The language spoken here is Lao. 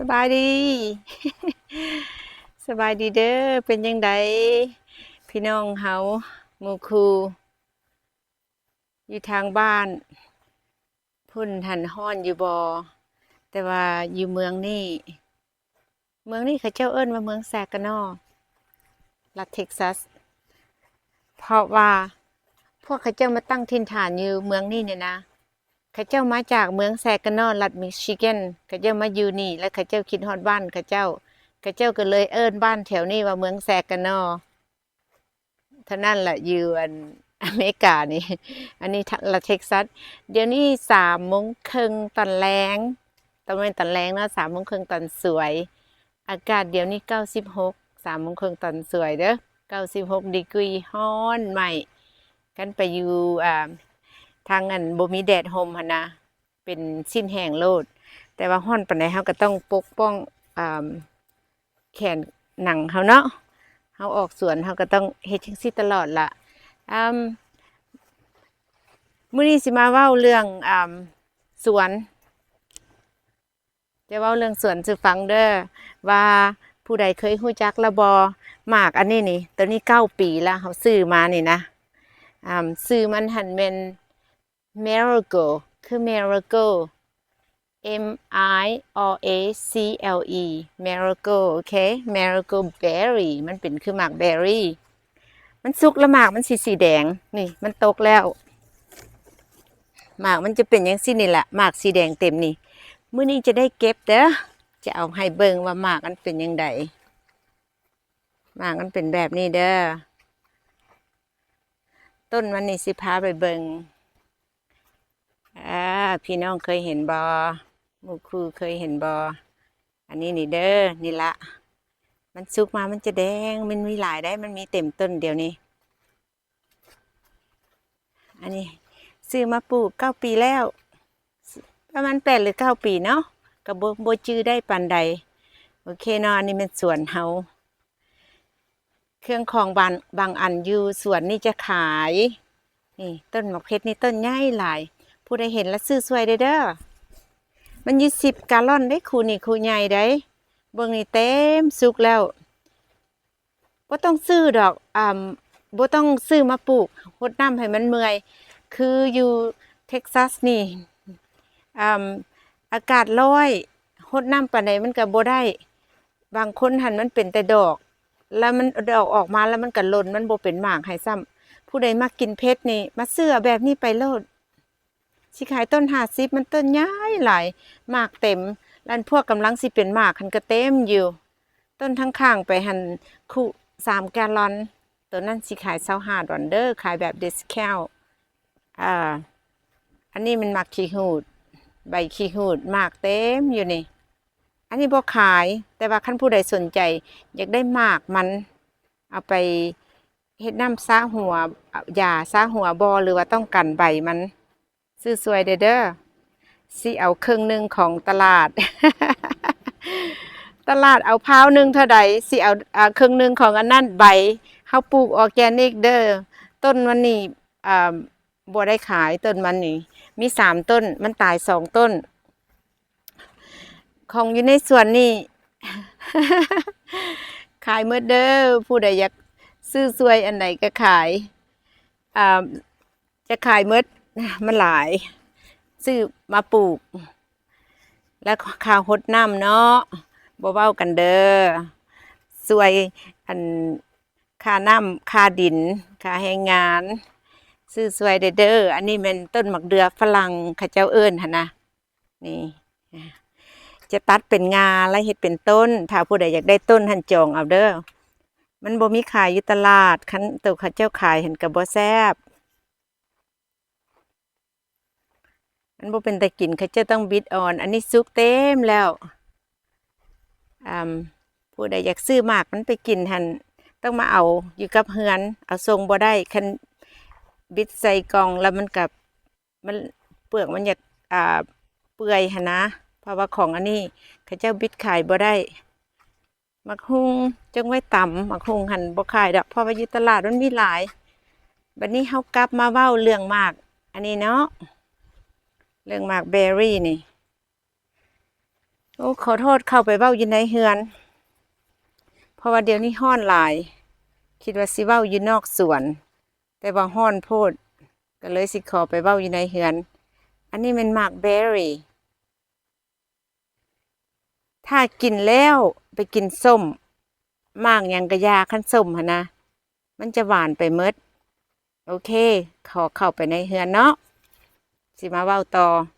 ສະບາຍດີ ສະບາຍດີເດີ້ ເປັນຈັ່ງໃດພີ່ນ້ອງເຮົາ ໝູ່ຄູ່ ຢູ່ທາງບ້ານພຸ້ນຫັ້ນຮ້ອນຢູ່ບໍ່? ແຕ່ວ່າຢູ່ເມືອງນີ້ ເມືອງນີ້ເຂົາເຈົ້າເອີ້ນວ່າເມືອງແຊການໍ ລັດເທັກຊັສ ເພາະວ່າພວກເຂົາເຈົ້າມາຕັ້ງຖິ່ນຖານຢູ່ເມືອງນີ້ນີ້ນະ ເຂົາເຈົ້າມາຈາກເມືອງແຊການໍ ລັດມິຊິແກນ ເຂົາເຈົ້າມາຢູ່ນີ້ ແລ້ວເຂົາເຈົ້າຄິດຮອດບ້ານເຂົາເຈົ້າ ເຂົາເຈົ້າກໍເລີຍເອີ້ນບ້ານແຖວນີ້ວ່າເມືອງແຊການໍ. ເທົ່ານັ້ນລະ ຢູ່ອັນອາເມລິການີ້ ອັນນີ້ລັດເທັກຊັສ ດຽວນີ້ສາມໂມງເຄິ່ງຕອນແລງ ຕ້ອງແມ່ນຕອນແລງເນາະ ສາມໂມງເຄິ່ງຕອນສວຍ ອາກາດດຽວນີ້ເກົ້າສິບຫົກ ສາມໂມງເຄິ່ງຕອນສວຍເດີ້ ເກົ້າສິບຫົກດີກຣີ ຮ້ອນໄໝ້ ຄັນໄປຢູ່ ອ່າ ທາງອັນບໍ່ມີແດດຮົ່ມຫັ້ນນະ ເປັນຊີ້ນແຫ້ງໂລດ ແຕ່ວ່າຮ້ອນປານໃດເຮົາກໍຕ້ອງປົກປ້ອງ ອ່າ ແຂນໜັງເຮົາເນາະ ເຮົາອອກສວນເຮົາກໍຕ້ອງເຮັດຈັ່ງຊີ້ຕະຫຼອດລະ ອ່າ ມື້ນີ້ຊິມາເວົ້າເລື່ອງ ອ່າ ສວນ ຈະເວົ້າເລື່ອງສວນສູ່ຟັງເດີ້ ວ່າຜູ້ໃດເຄີຍຮູ້ຈັກລະບໍ່? ໝາກອັນນີ້ນີ້ ໂຕນີ້ເກົ້າປີລະ ເຮົາຊື້ມານີ້ນະ ອ່າ ຊື່ມັນຫັ້ນແມ່ນ Miracle ຄື Miracle M I R A C L E Miracle ໂອເຄ Miracle Berry ມັນເປັນຄືໝາກແບຣີ ມັນສຸກລະໝາກມັນຊິສີແດງ ນີ້ມັນຕົກແລ້ວ ໝາກມັນຈະເປັນຈັ່ງຊີ້ນີ້ລະ ໝາກສີແດງເຕັມນີ້ ມື້ນີ້ຈະໄດ້ເກັບເດີ້ ຈະເອົາໃຫ້ເບິ່ງວ່າໝາກມັນເປັນຈັ່ງໃດ ໝາກມັນເປັນແບບນີ້ເດີ້ ຕົ້ນມັນນີ້ຊິພາໄປເບິ່ງ ອ່າ ພີ່ນ້ອງເຄີຍເຫັນບໍ່? ໝູ່ຄູ່ເຄີຍເຫັນບໍ່? ອັນນີ້ນີ້ເດີ້ ນີ້ລະ ມັນສຸກມາມັນຈະແດງ ມັນມີຫຼາຍໃດ໋ ມັນມີເຕັມຕົ້ນດຽວນີ້ ອັນນີ້ຊື້ມາປູກເກົ້າປີແລ້ວ ປະມານແປດຫຼືເກົ້າປີເນາະ ກໍບໍ່ ບໍ່ຈື່ໄດ້ປານໃດ ໂອເຄເນາະ ອັນນີ້ແມ່ນສວນເຮົາ ເຄື່ອງຂອງບາງ ບາງອັນຢູ່ສວນນີ້ຈະຂາຍ ນີ້ຕົ້ນໝາກເພັດນີ້ຕົ້ນໃຫຍ່ຫຼາຍ ຜູ້ໃດເຫັນລະຊື້ຊ່ວຍແດ່ເດີ້ ມັນຢູ່ສິບກາລອນເດ້ ຄູ່ນີ້ຄູ່ໃຫຍ່ໃດ ເບິ່ງນີ້ເຕັມສຸກແລ້ວ ບໍ່ຕ້ອງຊື້ດອກ ອ່າ ບໍ່ຕ້ອງຊື້ມາປູກ ຫົດນ້ຳໃຫ້ມັນເມື່ອຍ ຄືຢູ່ເທັກຊັສນີ້ ອ່າ ອາກາດຮ້ອນ ຫົດນ້ຳປານໃດມັນກໍບໍ່ໄດ້ ບາງຄົນຫັ້ນມັນເປັນແຕ່ດອກ ແລ້ວມັນດອກອອກມາແລ້ວມັນກໍຫຼົ່ນ ມັນບໍ່ເປັນໝາກໃຫ້ຊ້ຳ ຜູ້ໃດມັກກິນເຜັດນີ້ ມາຊື້ເອົາແບບນີ້ໄປໂລດ ຊິຂາຍຕົ້ນຫ້າສິບ ມັນຕົ້ນໃຫຍ່ຫຼາຍ ໝາກເຕັມ ອັນພວກກຳລັງຊິເປັນໝາກຫັ້ນກໍເຕັມຢູ່ ຕົ້ນທາງຂ້າງໄປຫັ້ນ ຄຸສາມກາລອນ ໂຕນັ້ນຊິຂາຍຊາວຫ້າດອນເດີ້ ຂາຍແບບ discount ອ່າ ອັນນີ້ມັນໝາກຂີ້ຫູດ ໃບຂີ້ຫູດ ໝາກເຕັມຢູ່ນີ້ ອັນນີ້ບໍ່ຂາຍ ແຕ່ວ່າຄັນຜູ້ໃດສົນໃຈ ຢາກໄດ້ໝາກມັນ ເອົາໄປເຮັດນ້ຳຊາຫົວ ຢາຊາຫົວບໍ່ ຫຼືວ່າຕ້ອງການໃບມັນ ຊື້ຊ່ວຍແດ່ເດີ້ ຊິເອົາເຄິ່ງໜຶ່ງຂອງຕະຫຼາດ ຕະຫຼາດເອົາພາວໜຶ່ງເທົ່າໃດ ຊິເອົາ ເອົາເຄິ່ງໜຶ່ງຂອງອັນນັ້ນ ໃບ ເຮົາປູກ organic ເດີ້ ຕົ້ນມັນນີ້ ອ່າ ບໍ່ໄດ້ຂາຍ ຕົ້ນມັນນີ້ ມີສາມຕົ້ນ ມັນຕາຍສອງຕົ້ນ ຂອງຢູ່ໃນສວນນີ້ ຂາຍໝົດເດີ້ ຜູ້ໃດຢາກຊື້ຊ່ວຍອັນໃດກໍຂາຍ ອ່າ ຈະຂາຍໝົດ ມັນຫຼາຍ ຊື້ມາປູກ ແລ້ວຄ່າຫົດນ້ຳເນາະ ບໍ່ເວົ້າກັນເດີ້ ຊ່ວຍອັນ ຄ່ານ້ຳ ຄ່າດິນ ຄ່າແຮງງານ ຊື້ຊ່ວຍແດ່ເດີ້ ອັນນີ້ແມ່ນຕົ້ນໝາກເດື່ອຝຣັ່ງ ເຂົາເຈົ້າເອີ້ນຫັ້ນນະ ນີ້ ຈະຕັດເປັນງ່າ ແລ້ວເຮັດເປັນຕົ້ນ ຖ້າຜູ້ໃດຢາກໄດ້ຕົ້ນຫັ້ນຈອງເອົາເດີ້ ມັນບໍ່ມີຂາຍຢູ່ຕະຫຼາດ ຄັນໂຕເຂົາເຈົ້າຂາຍຫັ້ນກໍບໍ່ແຊບ ມັນບໍ່ເປັນຕາກິນ ເຂົາເຈົ້າຕ້ອງບິດອ່ອນ ອັນນີ້ສຸກເຕັມແລ້ວ ອ່າ ຜູ້ໃດຢາກຊື້ໝາກມັນໄປກິນຫັ້ນ ຕ້ອງມາເອົາຢູ່ກັບເຮືອນ ເອົາສົ່ງບໍ່ໄດ້ ຄັນບິດໃສ່ກ່ອງແລ້ວມັນກໍ ມັນ ເປືອກມັນຢາກ ອ່າ ເປື່ອຍຫັ້ນນະ ເພາະວ່າຂອງອັນນີ້ເຂົາເຈົ້າບິດຂາຍບໍ່ໄດ້ ໝາກຫຸ່ງຈົ່ງໄວ້ຕຳ ໝາກຫຸ່ງຫັ້ນບໍ່ຂາຍດອກ ເພາະວ່າຢູ່ຕະຫຼາດມັນມີຫຼາຍ ບັດນີ້ເຮົາກັບມາເວົ້າເລື່ອງໝາກອັນນີ້ເນາະ ເລື່ອງໝາກແບຣີນີ້ ໂອ້ ຂໍໂທດ ເຂົ້າໄປເວົ້າຢູ່ໃນເຮືອນ ເພາະວ່າດຽວນີ້ຮ້ອນຫຼາຍ ຄິດວ່າຊິເວົ້າຢູ່ນອກສວນ ແຕ່ວ່າຮ້ອນໂພດ ກໍເລີຍຊິຂໍໄປເວົ້າຢູ່ໃນເຮືອນ. ອັນນີ້ແມ່ນໝາກເບຣີ ຖ້າກິນແລ້ວໄປກິນສົ້ມ ໝາກຫຍັງກະຢ່າ ຄັນສົ້ມຫັ້ນນະ ມັນຈະຫວານໄປໝົດ. ໂອເຄ ຂໍເຂົ້າໄປໃນເຮືອນເນາະ ຊິມາເວົ້າຕໍ່.